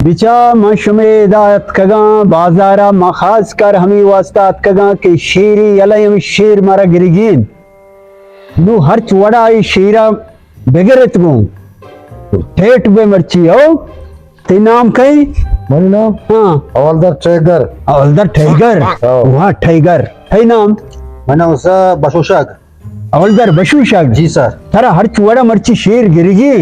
بچا، من شمے ادا اتکگاں بازارا، من خاص کر ہمے واسطہ اتکگاں کہ شیرے یلہ، ہمے شیر مارا گرگی انت۔ نوں ہرچ وڑا اے شیرا بگرت گوں، ٹیٹ بے مرچی ہو۔ تئی نام کئے؟ منی نام؟ ہاں۔ حوالدار ٹیگر۔ حوالدار ٹیگر؟ ہاں۔ واہ، ٹیگر۔ تئی نام؟ منی نام سر بشوشگ۔ حوالدار بشوشگ؟ جی سر۔ ترا ہرچ وڑا مرچی شیر گرگی؟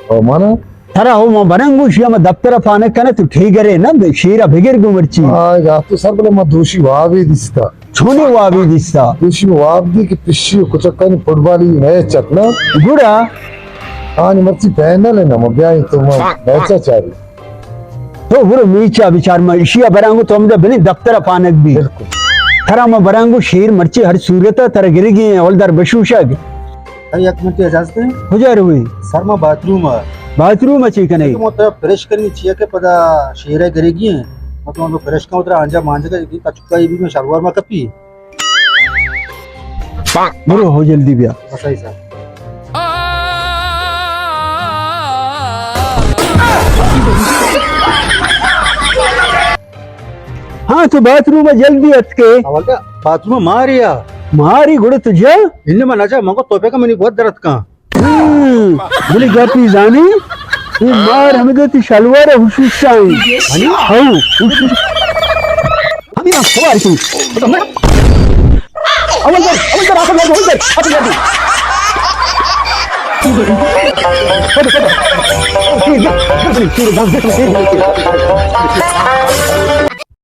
او مانا؟ ترا ہو ما برنگو شیا ما دفتر پانک کنا تو ٹیگرے نا، شیرا بگر گو مرچی۔ آ، گا تو سر بلے ما دوشی وابی دیستا۔ چونیں وابی دیستا؟ دوشی واب دی کہ پشی و کچکانی فٹبالی میچ ات نا۔ گڑا؟ آنی مرچی فائنل ہے نا، ما بیائیں تو ما میچا چاری۔ تو برو میچا بچار، ما اشیا برانگو تو ہمدا بلے دفتر پانک بی۔ بالکل۔ ترا ما برانگو شیر مرچی ہر صورت ترا گرگی ہیں، حوالدار بشوشگ۔ سر، یک منٹ اجازت ہے؟ کجا روی؟ سر، ما باتھ روم آ۔ باتھ روم آ چی کنے؟ سر، ما ترا پریش کرنی چیا کہ پدا شیر گرگی ہیں۔ ما تو پریش کن، ترا آنجا مانجا کا، تچکا بھی میں شلوار ما کپی۔ برو ہو جلدی بیا۔ بس آئی سر۔ ہاں، تو باتھ روم جلدی اتکے۔ اول باتھ روم ماریا۔ ماری گڑا تو جا۔ انما نجا، مگو تو پہ منی بہت درد کن۔ ہم، بلے گپی زانی، اے مار ہمیں دے تی شلوار ہے، حشوش شاہی۔ ہاں، حشوش۔ ہمیں نا سوار کی۔ اول در، اول در، اول در، اول در، اول در۔